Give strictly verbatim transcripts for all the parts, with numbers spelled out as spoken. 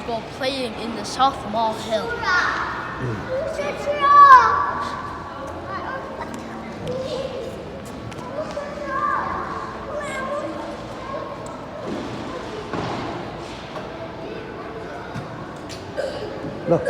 People playing in the South Mall Hill. Look.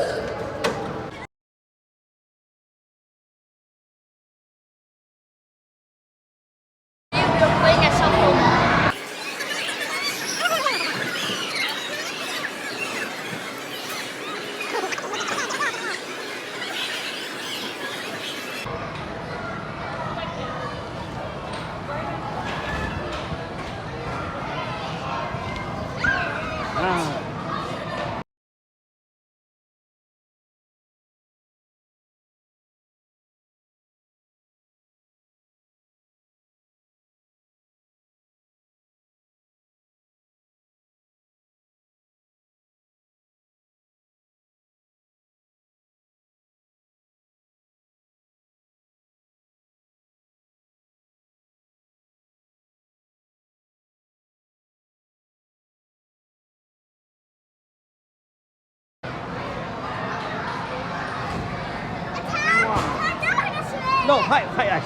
No, hai, hai, hai.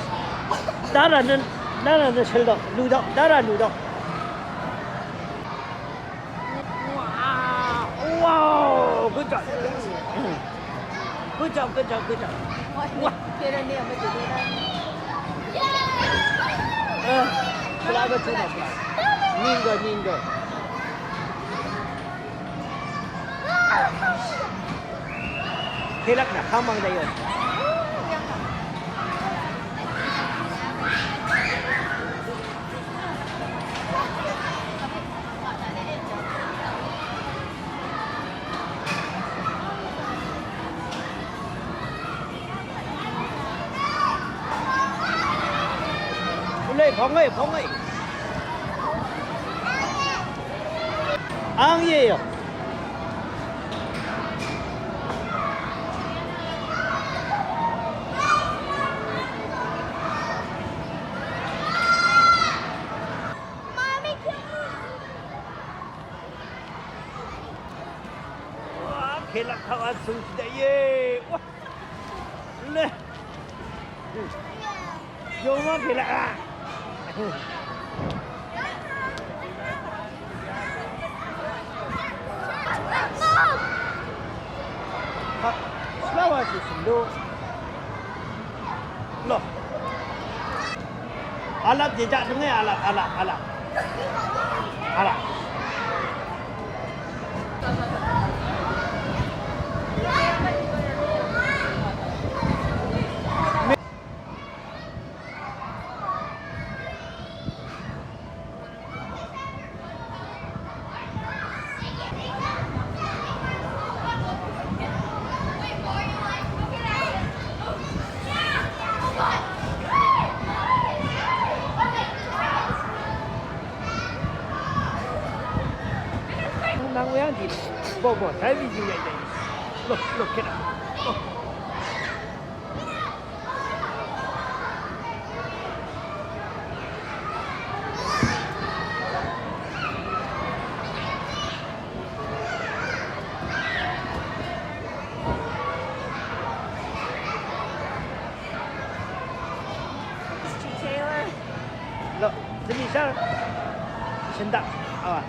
Dara nø, dara nø shil dø, lu dø, dara lu dø. Wow, good job. Good job, good job, good job. Wow. Ningø, ningø. Helak na kamang da yø. Ule, phong ơi, phong ơi. Ang ye yo. Wa, khelak khawa sung sida ye. Wa. Le. Yoma khelak a. Ha, flower si sung do. Lo. Alap jejak denge, alap, alap, alap. Alap. Nang weyang di. Bo, bo, tai bi ji yai dai. Look, look, kid. Look. Lo, demi sar. Sendak. Awa.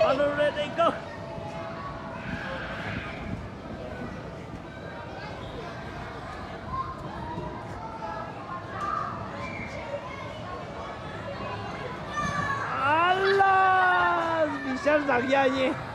On the ready, go. Allah! Bishar zagya ye.